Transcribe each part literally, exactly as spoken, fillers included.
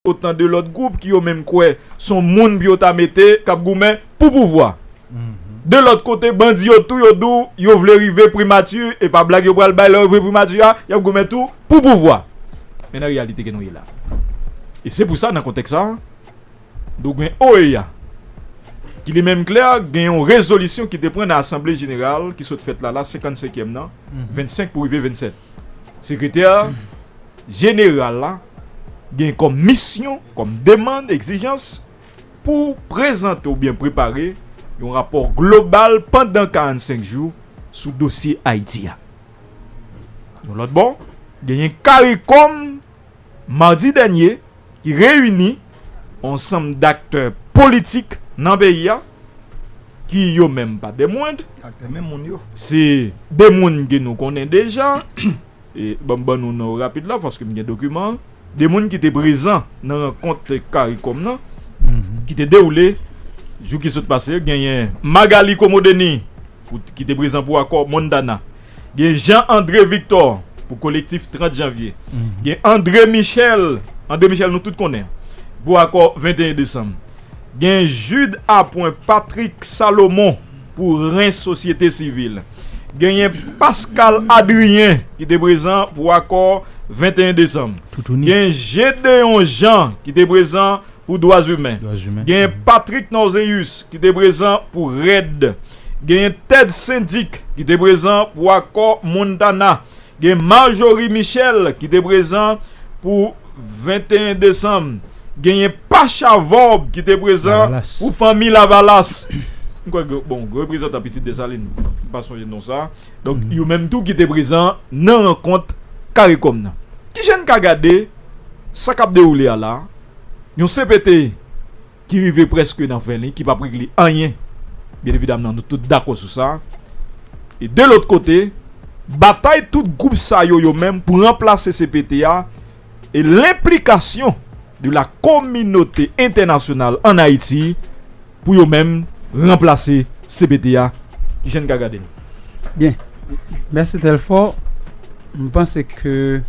otan de lòt gwoup ki yo menm kwè se yon moun pou yo ta mete k ap goumen pou pouvwa. De lòt kote, bandi yo tou yo di w yo vle rive primati, e pa blag, yo pral bay lè yo rive primati a, y ap goumen tou pou pouvwa. Men nan reyalite ke nou ye la. E se pou sa, nan kontèks sa, nou gen O E A, ki li menm klè, gen yon rezolisyon ki te pran nan Asanble Jeneral ki sot fèt la, la senkannsenkyèm nan, vennsenk pou rive vennsèt. Sekretè jeneral la gen kòm misyon, kòm demann, egzijans, pou prezante oubyen prepare yon rapò global pandan karannsenk jou sou dosye Ayiti a. Yon lòt bò, genyen CARICOM madi dènye ki reyini yon ansanm daktè politik nan peyi a, ki yo menm pa de mwend. Aktè menm moun yo. Se de moun ke nou konnen deja. E, ban m ban nou non yo rapid la, paske m gen dokiman an. De moun ki te prezan nan rankont CARICOM nan, ki te dewoule jou ki sot pase, genyen Magalie Comodeni, pou, ki te prezan pou akò Montana. Gen Jean André Victor pou kolektif trant janvye. Gen André Michel, André Michel nou tout konnen, pou akò venteyen desanm. Gen Jude Apwen Patrick Salomon pou ren sosyete sivil. Genyen Pascal Adrien ki te prezan pou akò venteyen desanm. Toutouni. Gen Gédéon Jean ki te prezan pou dwa imen. Dwa imen. Genyen Patrick Norzeus ki te prezan pou rèd. Genyen Ted Syndic ki te prezan pou akò Montana. Gen Marjorie Michel ki te prezan pou venteyen desanm. Genyen Pacha Vorbe ki te prezan Lavalas. Pou fanmi Lavalas. M kwè ke, bon, reprezantan Pitit Desalin, m pa sonje non sa. Donk, yo menm tou ki te prezan nan rankont CARICOM nan. Kijan n ka gade sa k ap dewoule a la? Yon C P T ki rive prèske nan fen li, ki p ap regle anyen. Byen evidamman, nou tout dakò sou sa. E de lòt kote, batay tout gwoup sa yo, yo menm pou ranplase C P T a e lenplikasyon de la kominote entènasyonal ann Ayiti pou yo menm ranplase C P T a. Kijan n ka gade l? Byen. Mèsi Telfò. M panse ke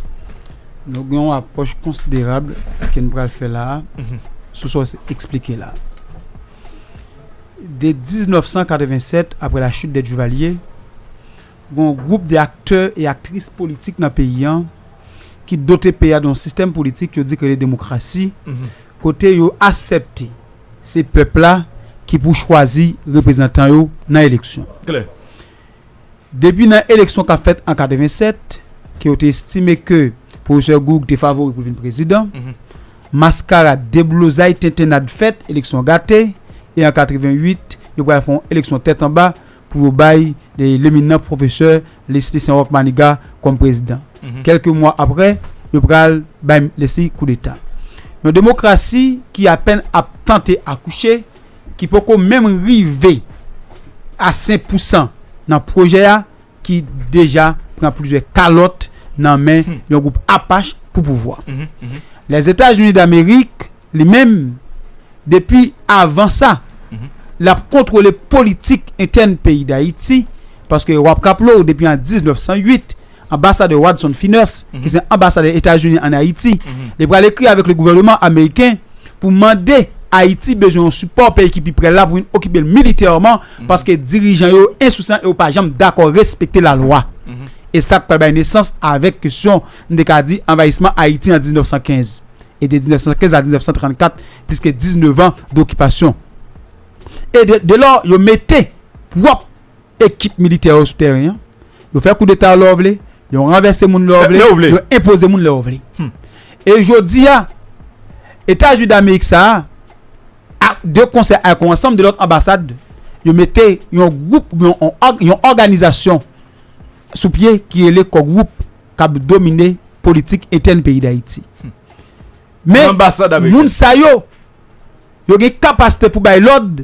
nou gen yon apwòch konsiderab ke n pral fè la a, sou sa w eksplike la a. De diznèf san katrevennsèt, apre la chute des Duvalier, gen yon gwoup de aktè e aktris politik nan peyi a ki dote peyi a de yon sistèm politik yo di ke le demokrasi, kote yo aksepte se pèp la ki pou chwazi reprezantan yo nan eleksyon. Klè. Depi nan eleksyon k ap fèt an katrevennsèt, ke yo te estime ke Pwofesè Gourgue te favori pou l vin prezidan, maskarad, deblozay, tentennad fèt, eleksyon gate, e an katrevenwit, yo pral fè yon eleksyon tèt anba pou yo bay, e, leminan Pwofesè Leslie Saint-Roch Manigat kòm prezidan. Kèlke mwa apre, yo pral bay Leslie koudeta. Yon demokrasi ki apèn ap tante akouche, ki poko menm rive a senk pousan nan pwojè a, ki deja pran plizyè kalòt nan men yon gwoup apach pou pouvwa. Lèzetazini Damerik, li menm, depi avan sa, l ap kontwole politik entèn peyi Dayiti, paske w ap raple w, depi an diznèf san uit, anbasadè Wadson Fineus, ki se anbasadè Etazini ann Ayiti, li pral ekri avèk le gouvèneman ameriken pou mande Ayiti bezwen yon sipò peyi ki pi pre la pou vin okipe l militèman, paske dirijan yo ensousyan e yo pa janm dakò respekte lalwa. E sa k pral bay nesans avèk kesyon, m te ka di, anvayisman Ayiti an diznèf san kenz. E de diznèf san kenz a diznèf san trannkat, plis ke diznèf an dokipasyon. E de, de lò, yo mete pwòp ekip militè yo sou tèren an. Yo fè koudeta yo lè yo vle, yo ranvèse moun lè yo vle, yo enpoze moun lè yo vle. E jodi a, Etazini Damerik sa a, a, de konsè ak yon ansanm de lòt anbasad, yo mete yon gwoup, yon, yon òg-, yon òganizasyon sou pye ki rele Kò Gwoup k ap domine politik entèn peyi Dayiti. Men, moun sa yo, yo gen kapasite pou bay lòd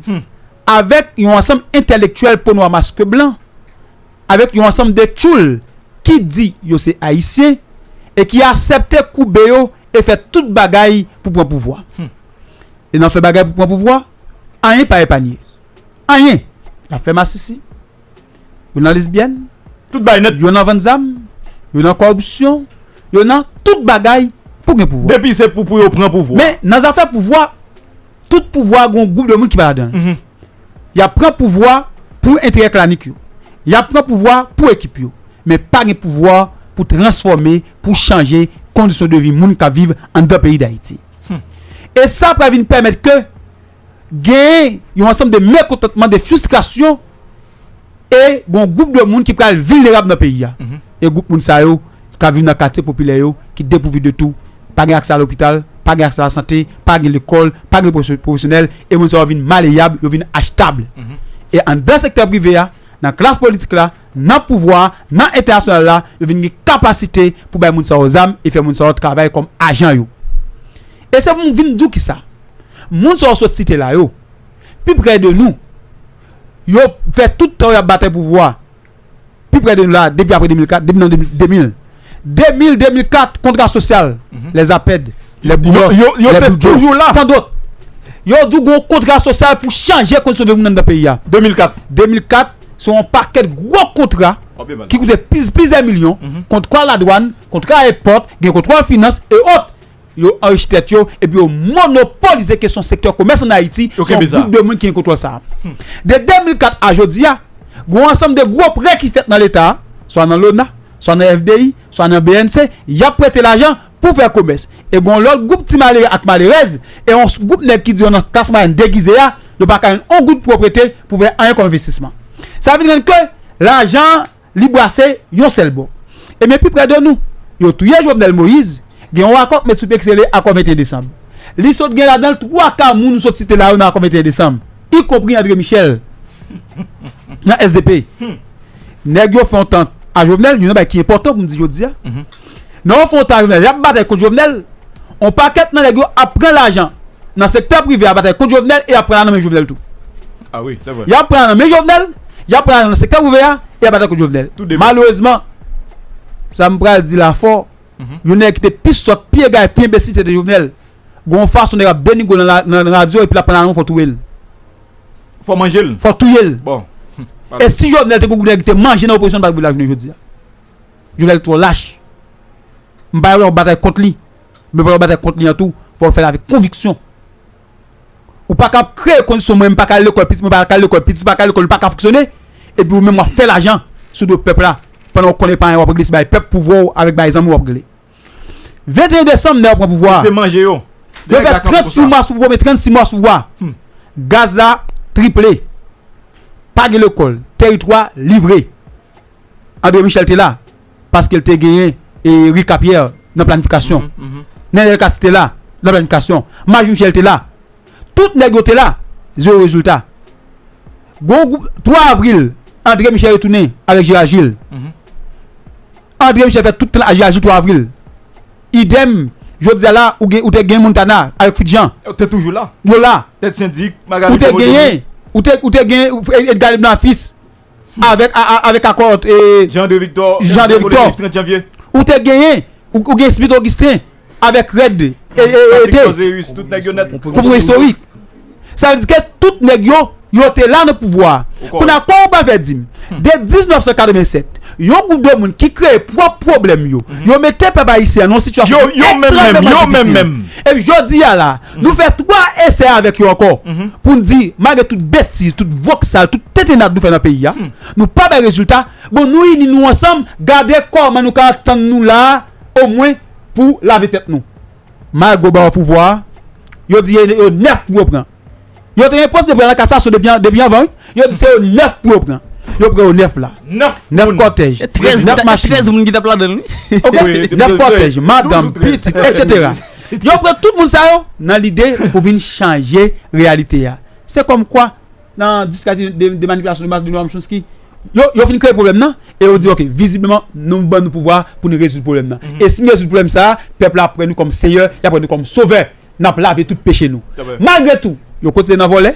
avèk yon ansanm entèlektyèl po nwa mask blan, avèk yon ansanm de tchoul ki di yo se Ayisyen e ki aksepte koube yo e fè tout bagay pou pran pouvwa. E nan fè bagay pou pran pouvwa, anyen pa epanye. Anyen. Y ap fè masisi. Yo nan lesbyèn. Tout bagay nèt. Yo nan vann zam. Yo nan kòripsyon. Yo nan tout bagay pou gen pouvwa. Depi se pou, pou yo pran pouvwa. Men nan zafè pouvwa, tout pouvwa gen yon gwoup de moun ki pa ladan l. Y ap pran pouvwa pou enterè klanik yo. Y ap pran pouvwa pou ekip yo. Men pa gen pouvwa pou transfòme, pou chanje kondisyon de vi moun k ap viv anndan peyi Dayiti. E sa pral vin pèmèt ke gen yon ansanm de mekontantman, de fristrasyon, e gen yon gwoup de moun ki pral vilnerab nan peyi a. E gwoup moun sa yo ka viv nan katye popilè yo, ki depouvi de tou, pa gen aksè a lopital, pa gen aksè a lasante, pa gen lekòl, pa gen pwofesyo-, pwofesyonèl, e moun sa yo vin maleyab, yo vin achtab. E anndan sektè prive a, nan klas politik la, nan pouvwa a, nan entènasyonal la, yo vin gen kapasite pou bay moun sa yo zam e fè moun sa yo travay kòm ajan yo. E se pou m vin di w kisa. Moun sa yo sot site la yo, pi prè de nou, yo fè tout tan yo ap batay pouvwa. Pi prè de nou la, depi apre de mil kat, depi nan de mil, de mil, de mil, de mil kat, kontra sosyal, les APED, les Boulos, yo, yo les te Boudreaux, toujou la. Tan dòt. Yo di w gen yon kontra sosyal pou chanje kondisyon de moun anndan peyi a. De mil kat. De mil kat, se yon pakèt gwo kontra ki koute pliz-, plizyè milyon, kontra ladwàn, kontra epòt, gen kontra finans e ot. Yo anrichi tèt yo, epi yo monopolize kesyon sektè komès ann Ayiti, se yon gwoup de moun ki gen kontwòl sa a. De de mil kat a jodi a, gen yon ansanm de gwo prè ki fèt nan Leta a, swa nan lona, swa nan F D I, swa nan B N C, y ap prete lajan pou fè komès. E gen yon lòt gwoup ti malere ak malerèz, e yon gwoup nèg ki di yo nan klas mwayèn degize a, yo pa ka jwenn yon goud pou yo prete pou fè anyen kòm envestisman. Sa vin rann ke lajan li brase yon sèl bò. Ebyen, pi prè de nou, yo touye Jovenel Moïse, gen yon akò k met sou pye ki rele akò venteyen desanm. Li sot gen ladan l twa ka moun nou sot site la yo nan akò venteyen desanm, ikonpri André Michel nan S D P. Nèg yo fè yon tan a Jovenel, youn nan bagay ki enpòtan pou m di jodi a. Nan yo fè yon tan a Jovenel, y ap batay kont Jovenel, yon pakèt nan nèg yo ap pran lajan nan sektè prive a batay kont Jovenel e y ap pran la nan men Jovenel tou. Ah wi, se vre. Y ap pran la nan men Jovenel, y ap pran la nan sektè prive a e y ap batay kont Jovenel. Tou de bò. Malerezman, sa m pral di la fò, yon nèg ki te pi sòt, pi egare, pi enbesil, se te Jovenel. Gon fason nèg ap denigre w nan la, nan radyo epi l ap pran lajan w, fò w touye l. Fò manje l. Fò w touye l. Bon. E si Jovenel te gon gwoup nèg ki te manje nan opozisyon, l pa t rive la jounen jodi a. Jovenel twò lach. M pa wè yon batay kont li. Men pou w batay kont li an tou, fò w fè l avèk konviksyon. Ou pa ka ap kreye kondisyon, mwen m pa ka al lekòl, pitit mwen pa ka al lekòl, pitit ou pa ka al lekòl, li pa ka fonksyone, epi ou menm w ap fè lajan sou do pèp la, pandan w konnen pa anyen w ap regle, se bay pèp pouvwa w avèk bay zanmi w w ap regle. Venteyen desanm, nèg yo pran pouvwa a. Se manje yo. Yo fè tranntuit mwa sou pouvwa, men trannsis mwa sou pouvwa. Gaz la triple. Pa gen lekòl. Teritwa livre. André Michel te la, paske l te genyen, e, Ricapierre nan planifikasyon. Nenel Cassy te la, nan planifikasyon. Major Michel te la. Tout nèg yo te la, zewo rezilta. Gon gwoup, twa avril, André Michel retounen avèk Gérard Gilles. André Michel fè tout tan a Gérard Gilles twa avril. Idèm, jodi a la, ou gen, ou te gen Montana avèk Fritz Jean. Yo te toujou la. Yo la. Tèt sendik, Margarito Rodriguez. Ou te genyen, ou te, ou te gen Edgard Leblanc Fils avèk, a, a, avèk akò, e, Jean André Victor, Jean André Victor. Trant janvye. Ou te genyen, ou, ou gen Smith Augustin avèk Red, e, e, e, Patrick Causeus, tout nèg yo nèt. Konprann istorik. Sa vle di ke tout nèg yo, yo te la nan pouvwa a. Kounye a, kòman w pral fè di m, de diznèf san katrevennsèt, yon gwoup de moun ki kreye pwòp pwoblèm yo, yo mete pèp ayisyen an nan yon sitiyasyon ekstrèmeman difisil. Epi jodi a la, nou fè twa esè avèk yo ankò pou n di, malgre tout betiz, tout voksal, tout tentennad nou fè nan peyi a, nou pa bay rezilta. Bon, nou ini nou ansanm, gade kòman nou ka antann nou la a, omwen pou lave tèt nou. Malgre yo ba yo pouvwa a, yo di yo, yo nèf pou yo pran. Yo te gen pwòs de pran nan kasasyon depi, depi anvan, wi. Yo di se yo nèf pou yo pran. Yo pran yo nèf la. Nèf moun. Nèf kòtèj. Nèf machin. Trèz moun ki t ap ladan l, wi. Ok? Nèf kòtèj, madanm, pitit, etsetera. Yo pran tout moun sa yo nan lide pou vin chanje reyalite a. Se kòmkwa, nan diskati de, de manipilasyon de mas de Noam Chomsky, yo, yo fin kreye pwoblèm nan, e yo di, ok, vizibleman, nou ban nou pouvwa pou nou rezoud pwoblèm nan. E si nou rezoud pwoblèm sa a, pèp la ap wè nou kòm seyè, y ap wè nou kòm sovè, n ap lave tout peche nou. Malgre tou, yo kontinye nan vòlè,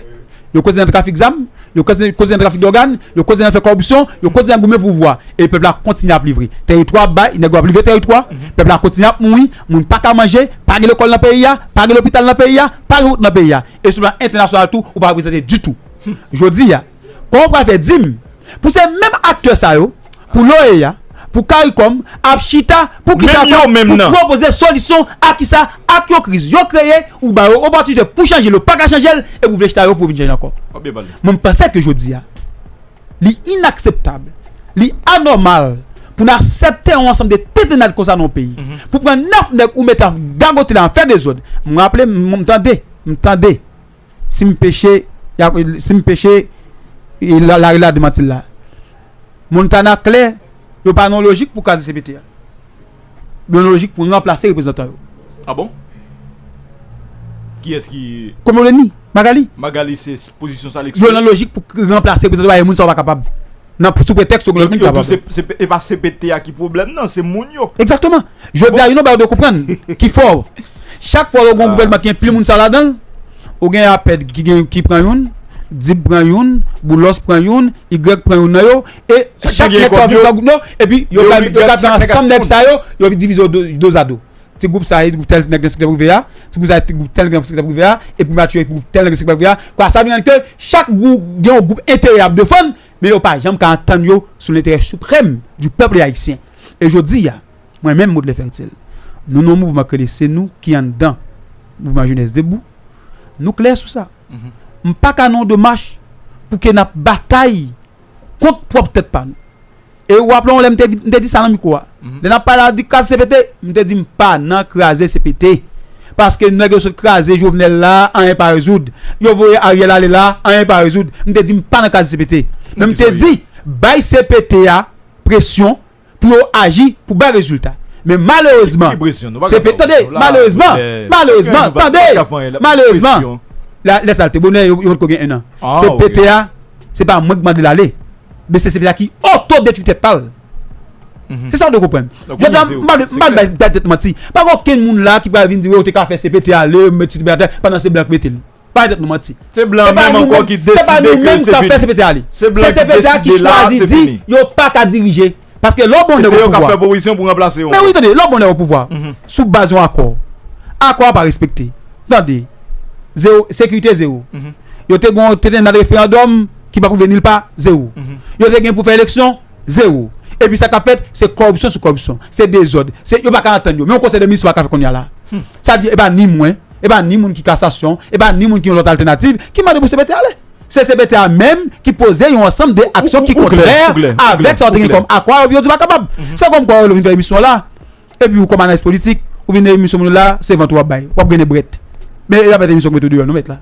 yo kontinye nan trafik zam, yo kontinye, kontinye nan trafik dògàn, yo kontinye nan fè kòripsyon, yo kontinye nan goumen pouvwa. E pèp la kontinye ap livre. Teritwa ap bay, nèg yo ap livre teritwa, pèp la kontinye ap mouri, moun pa ka manje, pa gen lekòl nan peyi a, pa gen lopital nan peyi a, pa gen wout nan peyi a. E sou plan entènasyonal tou, ou pa reprezante ditou. Jodi a, kòman w pral fè di m, pou se menm aktè sa yo, pou l'OEA, pou CARICOM ap chita pou kisa ankò, pou pwopoze solisyon a kisa, ak yon kriz yo kreye, ou ba yo opòtinite pou chanje l, yo pa ka chanje l, epi ou vle chita yo pou vin chanje ankò. Mwen, m panse ke jodi a, li inakseptab, li anòmal pou n aksepte yon ansanm de tentennad konsa nan yon peyi. Pou pran nèf nèg ou mete ap gagote la, ap fè dezòd. M raple, m, m tande, m tande. Si m peche, y a, si m peche, e la, lari la demanti l la. Montana klè, yo pa nan lojik pou kraze C P T a. Yo nan lojik pou ranplase reprezantan yo. Ah bon? Kiyès ki Komodeni, Magali. Magali, se s- pozisyon sa l eksprime? Yo nan lojik pou k- ranplase reprezantan yo, e moun sa yo pa kapab. Nan, sou pretèks yo gen lòt moun ki kapab. Yo tou se, se, e pa C P T a ki pwoblèm nan, se moun yo. Egzakteman. Jodi a, yo nan bagay de konprann ki fò. Chak fwa yo gen yon gouvènman ki gen pil moun sa ladan l, ou gen APED ki gen, ki pran youn, DIP pran youn, Boulos pran youn, Y pran youn nan yo, e chak nèg sa yo vin pran gwoup yo, epi yo ka, yo ka pran ansanm nèg sa yo, yo divize yo do- dozado. Ti gwoup sa, e gwoup tèl nèg nan sektè prive a, ti gwoup sa, ti gwoup tèl nèg nan sektè prive a, epi primati yo, epi gwoup tèl nèg nan sektè prive a. Kwa, sa vin rann ke chak gwoup gen yon gwoup enterè y ap defann, men yo pa janm ka antann yo sou lenterè siprèm du peuple haïtien. E jodi a, mwen menm, Modlè Fertil, nou nan yon mouvman k rele Se Nou ki anndan, mouvman Jenès Debou, nou klè sou sa. M pa ka nan yon demach pou ke n ap batay kont pwòp tèt pa nou. E ou raple w lè m te, m te di sa nan mikwo a. Lè n ap pale a di kraze C P T, m te di m pa nan kraze C P T. Paske nèg yo sot kraze Jovenel la, anyen pa rezoud. Yo voye Ariel ale la, anyen pa rezoud. M te di m pa nan kraze C P T. Men m te di, bay C P T a presyon pou yo aji, pou bay rezilta. Men malerezman, se pe, tande, malerezman, malerezman, tande, malerezman, la, lè sa l te bonè, yo, yo potko gen en an. Se P T a, se pa mwen ki mande l ale. Men se, se P T A ki otodetwi tèt pa l. Se sa w dwe konprann. Jodi a, m pa, m pa bay tèt manti. Pa gen okenn moun la ki pral vin di, "Wi, ou te ka fè C P T ale, met C P T atè," pandan se blan k mete l. Pa tèt nou manti. Se blan menm ankò ki deside ke se fini. Se blan ki deside la, se fini. Yo pa ka dirije. Paske lè w bon nèg o pouvwa. Men wi, tande, lè w bon nèg o pouvwa, sou baz yon akò, akò a pa respekte. Tande, zewo, sekirite zewo. Yo te gon, te, te nan referandòm ki pa pou veni l pa, zewo. Yo te gen pou fè eleksyon, zewo. Epi sa k ap fèt, se kòripsyon sou kòripsyon, se dezòd. Se, yo pa ka antann yo. Men yon konsèy de minis pa ka fè kounye a la. Sa di, e pa ni mwen, e pa ni moun ki kasasyon, e pa ni moun ki yon lòt altènativ ki mande pou C P T ale. Se C P T a menm ki poze yon ansanm de aksyon ki kontrè avèk sa yo te gen kòm akò a, epi yo di pa kapab. Se kòm kwa yo vin fè emisyon la, epi ou kòm analis politik, ou vin nan emisyon moun la, se vant ou ap bay, w ap gen nebrèt. Men e pa mèt emisyon k mete w deyò non, mèt la.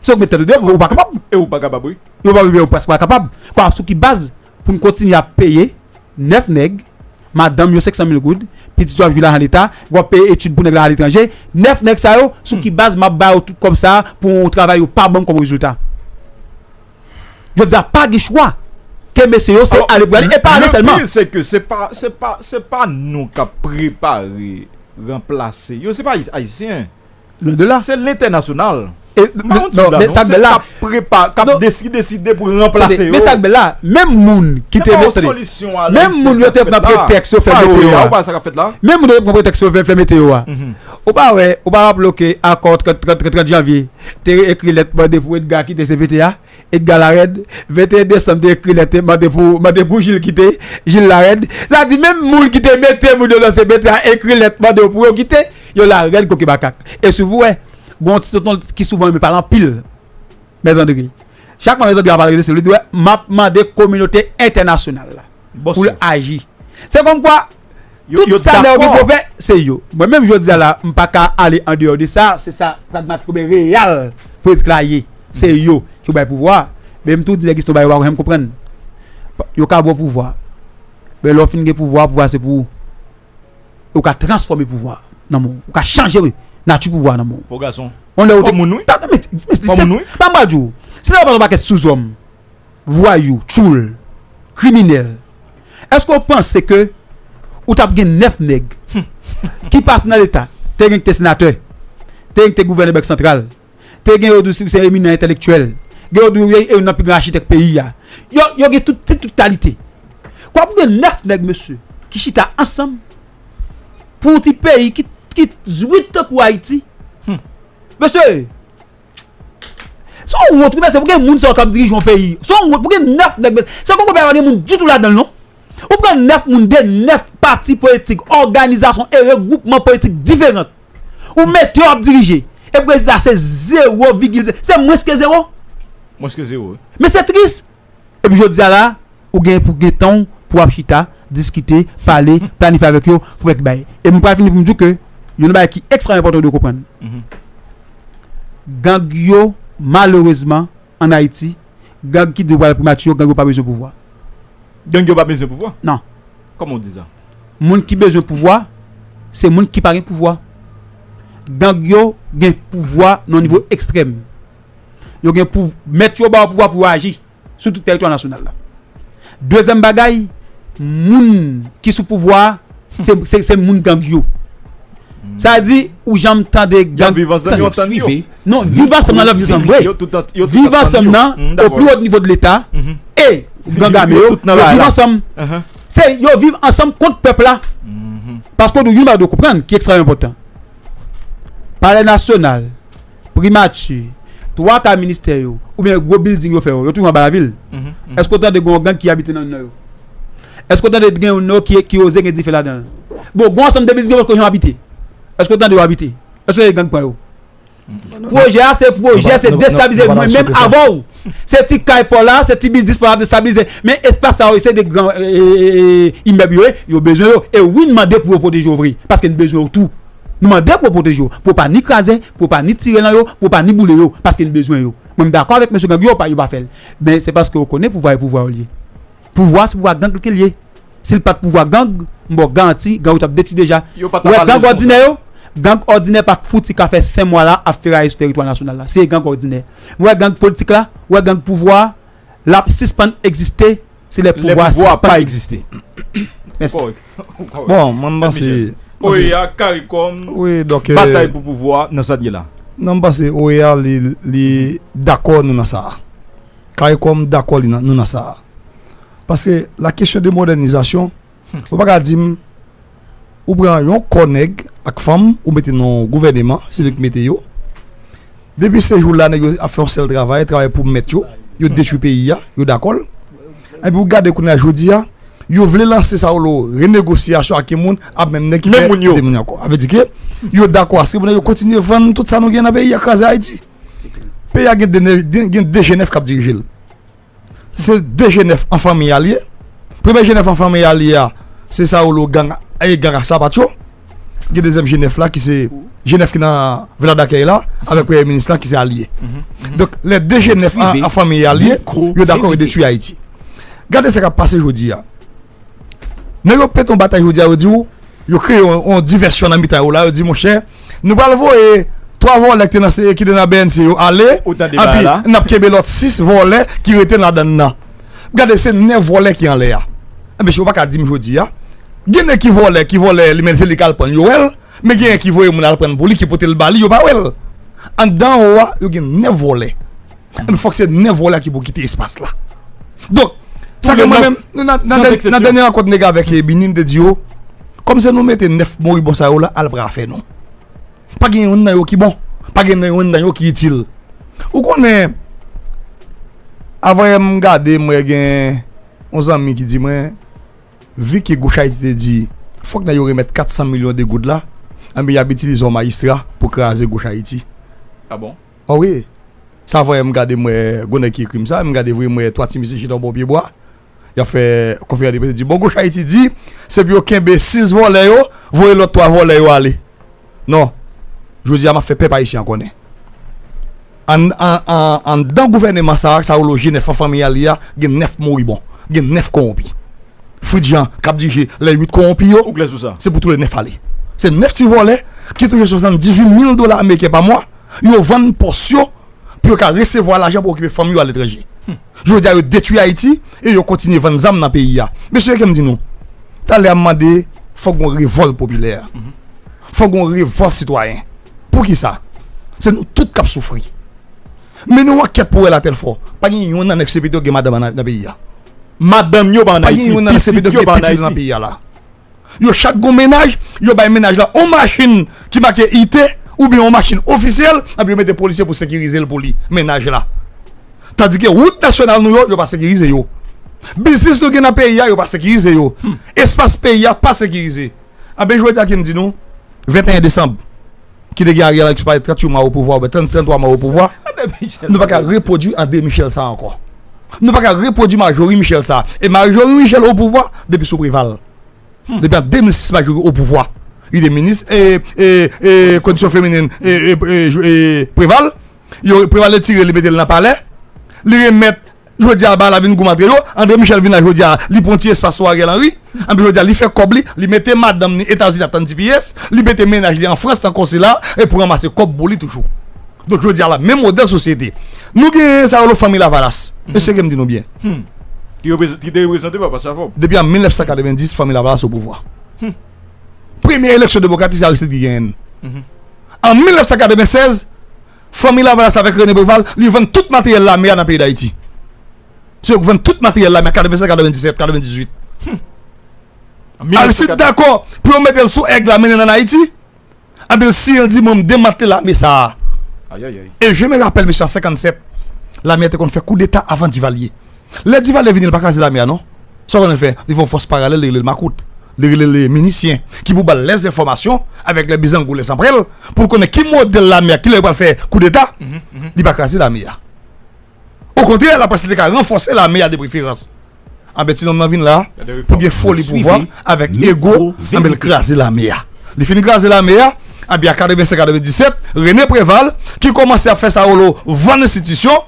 Se ou k mete tèt ou deyò, ou pa kapab. E ou pa kapab, wi. Ou pa, ou prèske pa kapab. Kwa, sou ki baz pou n kontinye ap peye nèf nèg, madanm yo senk san mil goud, pitit yo ap jwi lajan leta, w ap peye etid pou nèg la aletranje, nèf nèg sa yo, sou ki baz m ap ba yo tout kòb sa a pou yon travay yo pa ban m kòm rezilta? Jodi a, pa gen chwa. Ke mesye yo, se ale pou ale, e pa ale sèlman. Alò, le pire, se ke se pa, se pa, se pa nou k ap prepare ranplase yo, se pa Ayis-, Ayisyen. Lwen de la. Se lentènasyonal. E, non, men sa k bèl la. K ap prepa-, k ap desi-, deside pou ranplase yo. Men sa k bèl la, menm moun ki te mete, menm moun yo te pran pretèks yo fè mete yo a. Menm moun yo te pran pretèks yo fè, fè mete yo a. Ou pa wè, ou pa raple w ke akò trant, trant, trant, trant janvye te ekri lèt mande pou Edgar kite C P T a? Edgar Larèd, venteyen desanm te ekri lèt, te mande pou, mande pou Jil kite, Jil Larèd. Sa di menm moun ki te mete moun yo nan C P T a ekri lèt mande yo pou yo kite, yo larèd koke makak. E si w wè, gon ti tonton ki souvan renmen pale anpil, Mèt André. Chak fwa Mèt André ap pale, se li di, wè, m ap mande kominote entènasyonal la pou l aji. Se kòmkwa, tout sa nèg yo gen pou fè, se yo. Mwen menm jodi a la, m pa ka ale andeyò de sa, se sa pragmatik oubyen reyal politik la ye. Se yo ki bay pouvwa a. Men m tou di nèg istwa ba yo, pa janm konprann. Yo ka ba w pouvwa. Men lè w fin gen pouvwa, pouvwa se pou ou. Ou ka transfòme pouvwa a nan men w. Ou ka chanje nati pouvwa a nan men w. Fò gason. Fò moun, wi. Fò moun, wi. Pa m pral di w. Si lè w pa yon pakèt souzòm, vwayou, tchoul, kriminèl, èske w panse ke ou t ap gen nèf nèg ki pase nan Leta, te gen ki te senatè, te gen ki te gouvènè Bank Santral, te gen yo di se eminan entèlektyèl, gen yo di yo youn nan pi gran achitèk peyi a. Yo, yo gen tout tit, tout kalite. Kwa pou gen nèf nèg, mesye, ki chita ansanm pou yon ti peyi ki, ki zwit tankou Ayiti? Mesye, se yon wont, wi, mesye, pou gen moun sa yo k ap dirije yon peyi. Se yon wont, pou gen nèf nèg, mesye. Se kòmkwa pa gen moun ditou ladan l, non. Ou pran nèf moun de nèf pati politik, òganizasyon e regwoupman politik diferan. Ou mete yo ap dirije. E pou rezilta se zewo vigil zewo. Se mwens ke zewo. Mwens ke zewo. Men se tris. Epi jodi a la, ou gen pou gen tan pou ap chita, diskite, pale, planifye avèk yo, pou fè bay. E m pral fini pou m di w ke yon bagay ki ekstrèmman enpòtan w dwe konprann. Gang yo, malerezman, ann Ayiti, gang ki di yo pral primati yo, gang yo pa bezwen pouvwa. Gang yo pa bezwen pouvwa? Non. Kòman w di sa? Moun ki bezwen pouvwa, se moun ki pa gen pouvwa. Gang yo gen pouvwa nan nivo ekstrèm. Yo gen pou mèt yo ba yo pouvwa pou yo aji sou tout tèritwa nasyonal la. Dezyèm bagay, moun ki sou pouvwa a, se, se, se moun gang yo. Sa vle di, ou janm tande gang. Viv ansanm, yo antann yo. Non, viv ansanm nan, viv ansanm vre. Viv ansanm nan, o pli wo nivo de Leta, e gang ame yo, yo viv ansanm. Se yo viv ansanm kont pèp la. Paske nou gen yon bagay dwe konprann ki ekstrèmman enpòtan. Palè nasyonal, primati, twa ka ministè yo, oubyen gwo bilding yo fè yo, yo toujou anba lavil. Èske w tande gen yon gang ki abite nan youn nan yo? Èske w tande gen youn nan yo ki, ki oze gen dife ladan l? Bon, gen yon ansanm de bilding yo poko janm abite. Èske w tande yo abite? Èske w tande gang pran yo? Pwojè a se pwojè, se destabilize mwen menm avè w. Se ti kay pa w la, se ti biznis pa w la ap destabilize. Men espas sa yo, se de gran imèb yo ye, yo bezwen yo. E wi, n mande pou yo pwoteje yo vre, paske n bezwen yo tou. Nou mande pou yo pwoteje yo, pou yo pa ni kraze, pou yo pa ni tire nan yo, pou yo pa ni boule yo, paske n bezwen yo. Mwen m dakò avèk mesye gang yo, yo pa, yo pa fè l. Men se paske yo konnen pouvwa e pouvwa yo l ye. Pouvwa se pouvwa gang ke l ye. Si l pa t pouvwa gang, m ba w garanti, gang yo t ap detwi deja. Ou wè gang òdinè yo, gang òdinè pa t fouti ka fè senk mwa la ap feraye sou tèritwa nasyonal la. Se gang òdinè. Ou wè gang politik la, ou wè gang pouvwa a, l ap sispann egziste si lè pouvwa a sispann egziste. Mèsi. Bon, mwen m panse. OEA, CARICOM, Wi, donk. Batay pou pouvwa nan sa n ye la. Non, m panse OEA li, li dakò nou nan sa a. CARICOM dakò li nan, nou nan sa a. Paske la kesyon de modènizasyon, ou pa ka di m, ou pran yon kò nèg ak fanm, ou mete nan yon gouvèneman, se li ki mete yo. Depi se jou la, nèg yo ap fè yon sèl travay, travay pou mèt yo, yo detwi peyi a, yo dakò l. Epi ou gade kounye a jodi a, yo vle lanse sa yo lo renegosyasyon ak yon moun, ap menm nèg ki fè de moun yo ankò. A vle di ke yo dakò a se pou nèg yo kontinye vann tout sa nou gen nan peyi a, kraze Ayiti. Peyi a gen de, gen, gen de G nèf k ap dirije l. Se de G nèf an fanmi a l ye. Premye G nèf an fanmi a l ye a, se sa yo lo gang, e gang ak sapat yo. Gen dezyèm G nèf la ki se G nèf ki nan Vila Dakèy la, avèk premye minis la ki se alye. Donk, lè de G nèf an, an fanmi a l ye, yo dakò yo detwi Ayiti. Gade sa k ap pase jodi a. Nèg yo pete yon batay jodi a, yo di w, yo kreye yon, yon divèsyon nan mitan yo la, yo di, monchè, nou pral voye twa vòlè ki te nan, ki te nan B N C yo ale, epi n ap kenbe lòt sis vòlè ki rete ladan l nan. Gade, se nèf vòlè ki anlè a. Mesye, ou pa ka di m jodi a. Gen nèg ki vòlè, ki vòlè, li menm se li k al pran l, yo wè l, men genyen ki voye moun al pran l pou li, ki pote l ba li, yo pa wè l. Anndan anwo a, yo gen nèf vòlè. Ebyen, fòk se nèf vòlè ki pou kite espas la. Donk, sa ke mwen menm, nan, nan, nan dènye rankont nèg avèk, eh, Bini, m te di yo, kòm se nou mete nèf moribon sa yo la, al pran afè nou. Pa gen youn nan yo ki bon. Pa gen youn nan yo ki itil. Ou konnen, avan yè m gade, m wè gen yon zanmi ki di mwen, vi ke Goch Ayiti te di, fòk nèg yo remèt kat san milyon de goud la, enben, y ap itilize yon majistra pou kraze Goch Ayiti. Ah bon? Oh wi. Sa vre, m gade, m wè gwo nèg ki ekri m sa, m gade vre, m wè twa ti mesye chita bò pye bwa. Y ap fè konferans de près, di, bon, Goch Ayiti di, se pou yo kenbe sis vòlè yo, voye lòt twa vòlè yo ale. Non. Jodi a, m ap fè pèp ayisyen an konnen. An, an, an, anndan gouvèneman sa a, sa yo lo G nèf an fanmi a li a, gen nèf moribon, gen nèf kowonpi. Fritz Jean, k ap dirije lè uit kowonpi yo, Ou klè sou sa? Se pou tou le nèf ale. Se nèf ti vòlè ki touche swasanndizuit mil dola ameriken pa mwa, yo vann pòs yo pou yo ka resevwa lajan pou okipe fanmi yo aletranje. Jodi a, yo detwi Ayiti e yo kontinye vann zam nan peyi a. Mesye, ke m di nou, talè a m mande, fòk gon revòlt popilè. Fòk gon revòlt sitwayen. Poukisa? Se nou tout k ap soufri. Mennen yon ankèt pou wè latèl fò. Pa gen youn nan nèg C P T yo gen madanm nan, nan peyi a. Madanm yo pa ann Pa gen Ayiti, youn nan nèg C P T pitit yo yo pa gen ann pitit yo nan Ayiti. Peyi a la. Yo chak gon mennaj, yo bay mennaj la yon machin ki make I T oubyen yon machin ofisyèl, epi yo mete polisye pou sekirize l pou li, mennaj la. Tandike wout nasyonal nou yo, yo pa sekirize yo. Biznis nou gen nan peyi a, yo pa sekirize yo. Espas peyi a pa sekirize. Anben, jodi a ki m di nou, venteyen desanm, ki te gen Ariel Henry ki pase trantuit mwa o pouvwa, oubyen trant, tranntwa mwa o pouvwa, nou pa ka repwodui André Michel sa ankò. Nou pa ka repwodui Majorie Michel sa. E Majorie Michel o pouvwa depi sou Preval. Depi an de mil sis, Majorie o pouvwa. Li te minis e, e, e, kondisyon feminen e, e, e, e, Preval. Yo, Preval retire li, mete l nan palè. Li remèt, jodi a, ba la vin goumen antre yo. André Michel vin la jodi a, li pran ti espas sou Ariel Henry. Anpi jodi a, li fè kòb li, li mete madanm ni Etazini ap tann T P S, li mete mennaj li an Frans nan konsila e pou ranmase kòb pou li toujou. Donk jodi a la, menm modèl sosyete. Nou gen sa yo, fanmi Lavalas. Mesye, ke m di nou byen. Ki reprezan-, ki te reprezante pa Pastè Faure. Depi an mil nèf san katrevenndis, fanmi Lavalas o pouvwa. Premye eleksyon demokratik, se Aristide ki genyen l. An mil nèf san katrevennsèz, fanmi Lavalas avèk René Préval, li vann tout materyèl lame a nan peyi Dayiti. Se yo ki vann tout materyèl lame a, katrevennsèz, katrevenndisèt, katrevenndizwit. Aristide dakò pou yo mete l sou èg la, mennen l ann Ayiti. Anpi l siyen, l di, "Mwen, m demantle lame sa a." Ayayay. E je me rappelle, mesye, an senkannsèt, lame a te konn fè koudeta avan Divalye. Lè Divalye vini, li pa kraze lame a, non. Sa w konnen l fè? Li fè yon fòs paralèl, li rele l makout. Li rele l minisyen, ki pou ba l lèzenfòmasyon avèk lè bizangou, lè zanprèl, pou l konnen ki modèl lame a, kilè yo pral fè koudeta. Li pa kraze lame a. Okontrè, l ap panse li te ka ranfòse lame a de preferans. Anben, ti nonm nan vin la, pou gen foli pouvwa, avèk ego, anben, l kraze lame a. Li fin kraze lame a, anben, an katrevennsèz, katrevenndisèt, René Préval, ki kòmanse ap fè sa yo, vann enstitisyon,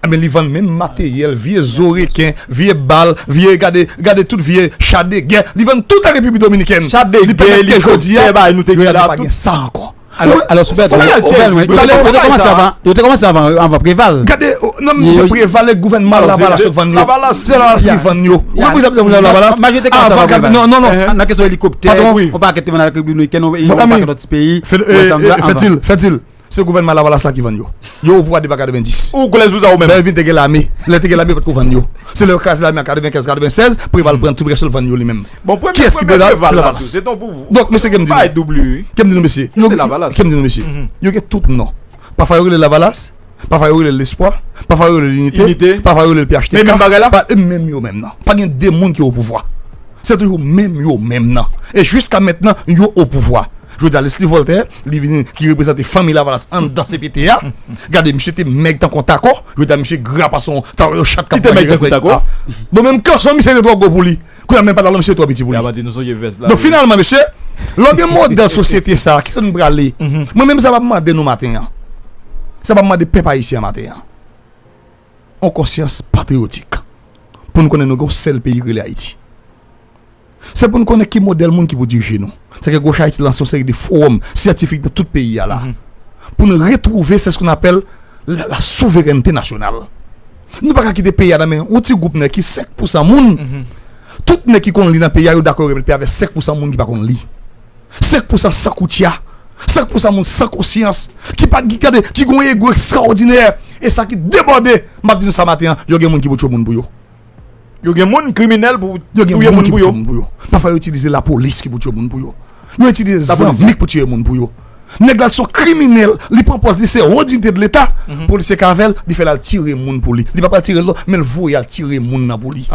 anben, li vann menm materyèl, vye zo reken, vye bal, vye, gade, gade tout vye cha de gè, li vann tout an Repiblik Dominikèn. Cha de gè, elikoptè, bagay nou te gen la, pa gen sa ankò. Alò, alò, Super Dwen, Super Dwen, yo te, yo te kòmanse avan, yo te kòmanse avan, avan Preval. Gade, oh, non, misye, Preval e gouvènman Lavalas yo k vann yo. Se Lavalas ki vann yo. Ou konn sa m di Lavalas? Majorite kòmanse avan Preval. Non, non, non. Nan kesyon elikoptè, yon pakèt te vann avèk Repiblik Dominikèn, yon pakèt lòt ti peyi. Fè dil, fè dil. Se gouvènman Lavalas la ki vann yo. Yo o pouvwa depi an katrevenndis. Ou koulè zouza ou menm. Lè yo vin te gen lame. Lè te gen lame, yo potko vann yo. Se lè yo kraze lame an katrevenkenz, katrevennsèz, Preval pran tout rès yo, l vann yo li menm. Bon, premye, kiyès ki premye Preval la, se ton pouvwa. Donk, mesye, ke m di nou. Ke m di nou, mesye. Yo, ke m di nou, mesye. Yo gen tout non. Pafwa yo rele Lavalas, pafwa yo rele Lespwa, pafwa yo rele Linite, pafwa yo rele P H T K. Men menm bagay la? Pa, e menm yo menm nan. Pa gen de moun ki o pouvwa. Se toujou menm yo menm nan. E jiska mentnan, yo o pouvwa. Jodi a, Leslie Voltaire, li vini, ki reprezante fanmi Lavalas anndan C P T a. Gade, misye te mèg tankou yon tako. Jodi a, misye gra pase yon, tankou yon chat k ap manje grèt. Li te mèg tankou yon tako? Bon, menm kanson misye te twò gwo pou li. Kounye a, menm pantalon misye twò piti pou li. Donk, finalman, mesye, lè w gen modèl sosyete sa a, kisa nou prale? Mwen menm, sa m ap mande nou maten an. Sa m ap mande pèp ayisyen an maten an. Yon konsyans patriyotik. Pou nou konnen nou gen yon sèl peyi ki rele Ayiti. Se pou n konnen ki modèl moun ki pou dirije nou. Se ke Gwoch Ayiti lanse yon seri de fowòm syantifik nan tout peyi a la. Pou n retwouve, se ce qu'on appelle la, la souveraineté nationale. Nou pa ka kite peyi a nan men yon ti gwoup nèg ki senk pousan moun. Tout nèg ki konn li nan peyi a, yo dakò yo remèt peyi a avèk senk pousan moun ki pa konn li. Senk pousan san koutya. Senk pousan moun san konsyans. Ki pa, ki gade, ki gen yon ego ekstraòdinè. E sa ki debòde, m ap di nou sa maten an, yo gen moun ki pou tchwe moun pou yo. Yo gen moun kriminèl pou touye moun pou yo. Pafwa yo itilize lapolis ki pou tchwe moun pou yo. Yo itilize zanmi ki pou tchwe moun pou yo. Nèg la se yon kriminèl, li pran pòz li se wo diyite de Leta, polisye ka avè l, li fè l al tire moun pou li. Li pa pral tire l non, men l voye al tire moun nan pou li.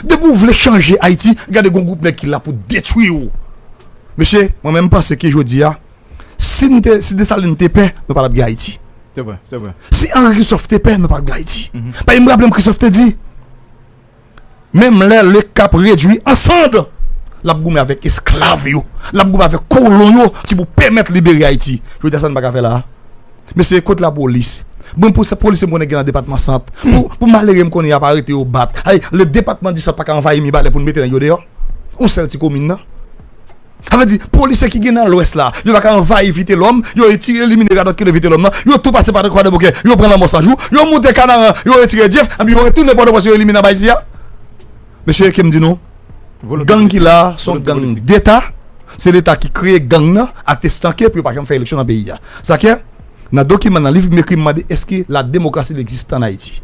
Depi w vle chanje Ayiti, gade gon gwoup nèg ki la pou detwi w. Mesye, mwen menm m panse ke jodi a, si n te, si Desalin te pè, nou pa t ap gen Ayiti. Se vre, se vre. Si Henri Christophe te pè, nou pa t ap gen Ayiti. Paske m raple m Christophe te di, menm lè Lecap redwi an sann, l ap goumen avèk esklav yo, l ap goumen avèk kolon yo ki pou pèmèt libere Ayiti. Jodi a sa n pa ka fè la a. Mesye, kot lapolis? Bon, pou sa, polisye m konnen gen nan depatman Sant. Pou, pou malere m konnen y ap arete yo, bat. Ay, le département du Centre pa ka anvayi Mibalè pou n mete nèg yo deyò? Yon sèl ti komin nan. Sa vle di, polisye ki gen nan Lwès la, yo pa ka anvayi Vitelòm, yo retire, elimine radòt ki nan Vitelòm nan, yo tou pase pa Kwadèboukè, yo pran lanmò Sanjou, yo moute Kanaran, yo retire Djef, anpi yo retounen Pòtoprens, yo elimine anba isi a. Mesye, ke m di nou, gang ki la a, se yon gang deta, se Leta ki kreye gang nan, ak te estanke pou yo pa janm fè eleksyon nan peyi a. Sa ke, nan dokiman, nan liv m ekri, m mande, èske la démocratie il existe en Haïti?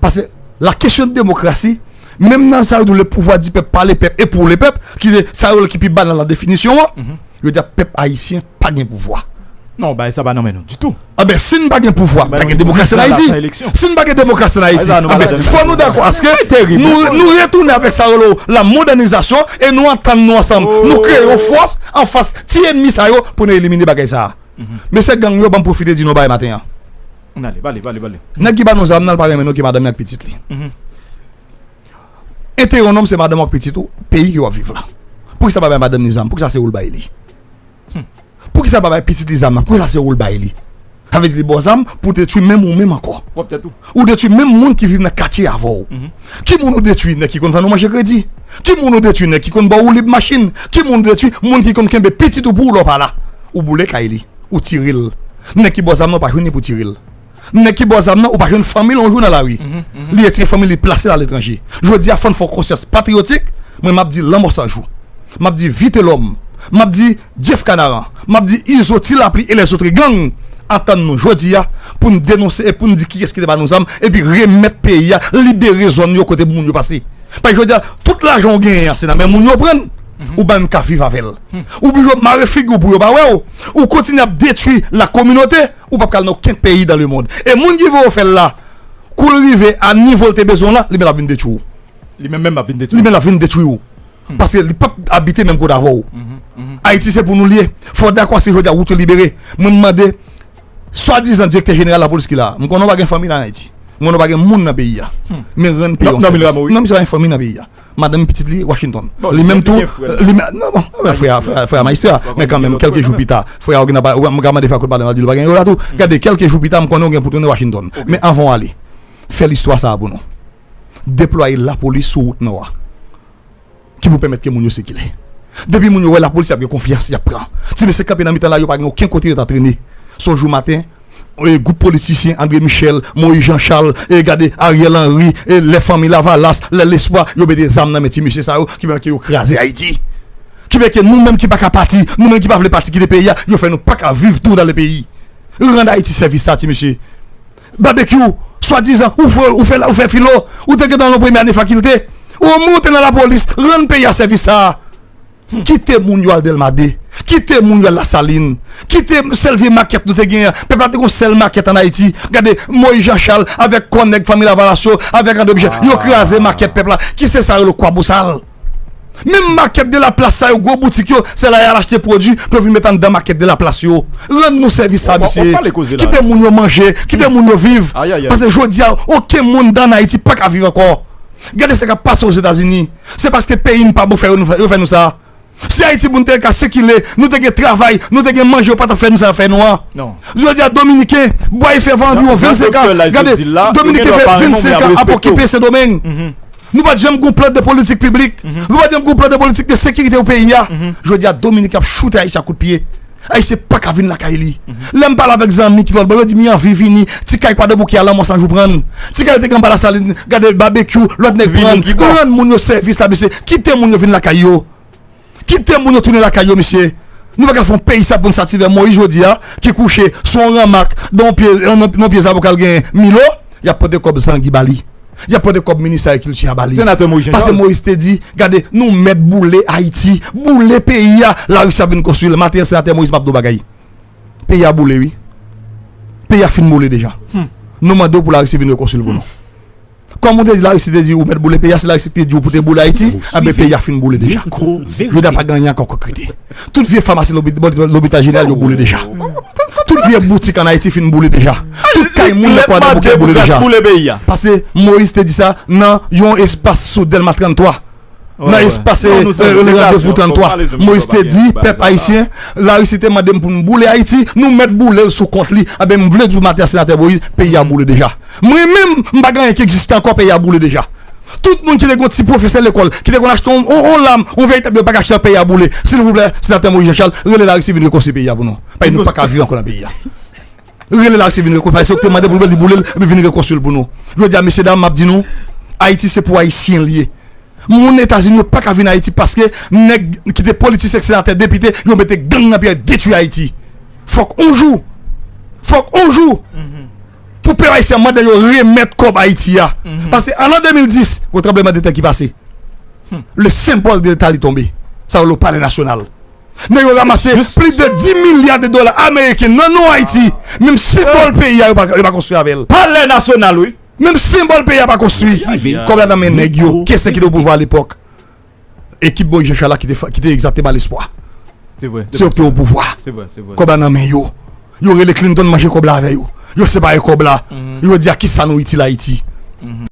Paske la question de démocratie, menm nan sa yo di le pouvoir du peuple, par le peuple et pour le peuple, ki se sa yo ki pi ba nan, nan definisyon an, yo di pèp ayisyen pa gen pouvwa. Non, bagay sa pa nan men nou ditou. Anben, si n pa gen pouvwa, pa gen demokrasi an Ayiti. Si n pa gen demokrasi an Ayiti, anben, fò nou dakò aske nou, nou retounen avèk sa yo, la modènizasyon, e nou antann nou ansanm. Nou kreye yon fòs anfas ti ènmi sa yo pou nou elimine bagay sa a. Mesye gang yo, ban m pwofite di nou bagay maten an. Nèg ki ba nou zam nan, l pa renmen nou ke madanm li ak pitit li. Enterè yon nonm se madanm ou ak pitit ou, peyi ke w ap viv la. Poukisa pa bay madanm li zam? Poukisa se ou l bay li? Poukisa pa bay pitit li zam nan? Poukisa se ou l bay li? Sa vle di li ba w zam pou detwi menm ou menm ankò. Ou detwi menm moun ki viv nan katye avè w. Ki moun ou detwi? Nèg ki konn vann ou manje kredi. Ki moun ou detwi? Nèg ki konn ba w woulib machin. Ki moun ou detwi? Moun ki konn kenbe pitit ou pou ou lè w pa la. Ou boule kay li. Ou tire l. Nèg ki ba w zam nan, ou pa jwenn li pou tire l. Nèg ki ba w zam nan, ou pa jwenn fanmi l yon jou nan lari. Li retire fanmi l, li plase l aletranje. Jodi a, fò n fè yon konsyans patriyotik. Mwen, m ap di lanmò san jou. M ap di Vitelòm. M ap di Jeff Canaran. M ap di Izo, Ti Lapli e lèzòt gang. Antann nou jodi a pou n denonse e pou n di kiyès ki te ba nou zam epi remèt peyi a, libere zòn yo kote moun yo pase. Paske jodi a, tout lajan w genyen an, se nan men moun yo pran l. Ou pa menm ka viv avè l. Ou blije mare figi w pou yo pa wè w. Ou kontinye ap detwi la kominote. Ou p ap ka al nan okenn peyi dans le monde. E moun ki voye w fè l la, kou l rive a nivo l te bezwen w la, li menm l ap vin detwi w. Li menm menm ap vin detwi. Li menm l ap vin detwi w. Paske li p ap abite menm kote avè w. Ayiti se pou nou l ye. Fò w dakò aske jodi a wout yo libere. Mwen m mande swadizan direktè jeneral lapolis ki la a. M konnen w pa gen fanmi la an Ayiti. M konnen w pa gen moun nan peyi a. Men rann peyi a yon sèvis. Non, misye pa gen fanmi nan peyi a. Madanm pitit li Washington. Li menm tou, li menm, non, bon, frè a, frè a majistra, men kanmenm, kèlke jou pita, frè a, ou gen, m ka mande frè a kote madanm la, di l pa gen yo la tou. Gade, kèlke jou pita, m konnen w gen pou tounen Washington. Men anvan w ale, fè listwa sa a pou nou. Deplwaye lapolis sou wout nò a ki pou pèmèt ke moun yo sikile. Depi moun yo wè lapolis, y ap gen konfyans, y ap pran. Ti mesye kanpe nan mitan la, yo pa gen okenn kote yo ta trennen. Se yon jou maten, e, gwoup politisyen André Michel, Moïse Jean Charles, e, gade, Ariel Henry, e, lè fanmi Lavalas, lè Lespwa, yo mete zam nan men ti mesye sa yo ki pèmèt ke yo kraze Ayiti. Ki pèmèt ke nou menm ki pa ka pati, nou menm ki pa vle pati kite peyi a, yo fè nou pa ka viv tou dans le pays. Rann Ayiti sèvis sa, ti mesye. Babekyou, swadizan, ou fè, ou fè, ou fè filo, ou te gentan nan premye ane fakilte, ou monte nan lapolis, rann peyi a sèvis sa a. Kite moun yo al Dèlma de, kite moun yo al Lasalin, kite sèl vye makèt nou te genyen an. Pèp la te gon sèl makèt ann Ayiti. Gade, Moïse Jean Charles avèk kò nèg fanmi Lavalas yo, avèk André Michel, yo kraze makèt pèp la, ki se sa yo rele Kwabosal. Menm makèt de la plas sa yo, gwo boutik yo, se la y al achte pwodui pou yo vin met anndan makèt de la plas yo. Rann nou sèvis sa, mesye. Kite moun yo manje, kite moun yo viv. Paske jodi a, okenn moun dan Ayiti pa ka viv ankò. Gade sa k ap pase Ozetazini. Se paske peyi n pa bon fè yo, yo fè nou sa. Si Ayiti moun te ka sikile, nou te gen travay, nou te gen manje, yo pa t ap fè nou sa yo fè nou an. Jodi a, Dominiken, bwa e fè va anviwon vennsenk an. Gade, Dominiken fè vennsenk an ap okipe Sendomeng. Nou pa t janm gon plan de politik piblik. Nou pa t janm gon plan de politik de sekirite pou peyi a. Jodi a, Dominiken ap choute Ayisyen ak kout pye. Ayisyen pa ka vin lakay li. Lè m pale avèk zanmi ki lòt bò, yo di m yo anvi vini. Ti kay Kwadèboukè a, lanmò san jou pran l. Ti kay yo te gen anba Lasalin, gade, Babekyou, lòt nèg pran l. Rann moun yo sèvis la, mesye. Kite moun yo vin lakay yo. Kite moun yo tounen lakay yo, mesye. Nou pa ka fè yon peyi sa pou n satisfè Moyiz jodi a, ki kouche sou yon ranmak, nan yon pye, nan yon pye zaboka l genyen Milo, y ap pote kòb zangi ba li. Y ap pote kòb minis agrikilti a ba li. Senatè Moyiz Jean Charles. Paske Moyiz te di, gade, nou mèt boule Ayiti, boule peyi a, Larisi ap vin konstwi l. Maten an, senatè Moyiz, m ap di w bagay. Peyi a boule, wi. Peyi a fin boule deja. Nou mande w pou Larisi vin rekonstwi l pou nou. Kòm ou te di, Larisi te di ou mèt boule peyi a, si Larisi te di ou pou te boule Ayiti, anben peyi a fin boule deja. Jodi a pa gen anyen ankò k rete. Tout vye famasi lopi-, lopital jeneral yo boule deja. Tout vye boutik ann Ayiti fin boule deja. Tout kay moun nan Kwadèboukè boule deja. Paske Moyiz te di sa nan yon espas sou Dèlma tranntwa. Nan espas, le randevou tranntwa. Moyiz te di pèp ayisyen, Larisi te mande m pou m boule Ayiti, nou mèt boule l sou kont li. Anben, m vle di w maten an, senatè Moyiz, peyi a boule deja. Mwen menm, m pa gen anyen ki egziste ankò, peyi a boule deja. Tout moun ki te gon ti pwofesè lekòl, ki te konn achte yon, yon, yon lam, yon veritab, yo pa ka achte l, peyi a boule. Silvouplè, senatè Moyiz Jean Charles, rele Larisi vin rekonstwi peyi a pou nou. Paske nou pa ka viv ankò nan peyi a. Rele Larisi vin rekonstwi, paske se ou ki te mande pou l boule, li boule l, epi vin rekonstwi l pou nou. Jodi a, mesye dam, m ap di nou, Ayiti se pou Ayisyen l ye. Moun Etazini yo pa ka vin Ayiti paske nèg ki te politisyen, senatè, depite, yo mete gang nan pye, yo detwi Ayiti. Fòk on jou, fòk on jou, pou pèp ayisyen an mande yo remèt kòb Ayiti a. Paske an, an de mil dis, gon tranblemanntè ki pase. Le symbole de l'État li tonbe. Sa yo rele Palè Nasyonal. Nèg yo ranmase plis de dis milya de dola ameriken nan non Ayiti. Menm senbòl peyi a, yo pa, yo pa konstwi avè l. Palè nasyonal, wi. Menm senbòl peyi a pa konstwi. Kòb la nan men nèg yo. Kiyès ki te o pouvwa alepòk? Ekip Moïse Jean Charles la ki te, ki te egzakteman Lespwa. Se yo ki te o pouvwa. Kòb la nan men yo. Yo rele Clinton manje kòb la avè yo. Yo separe kòb la. Yo di a kisa nou itil Ayiti.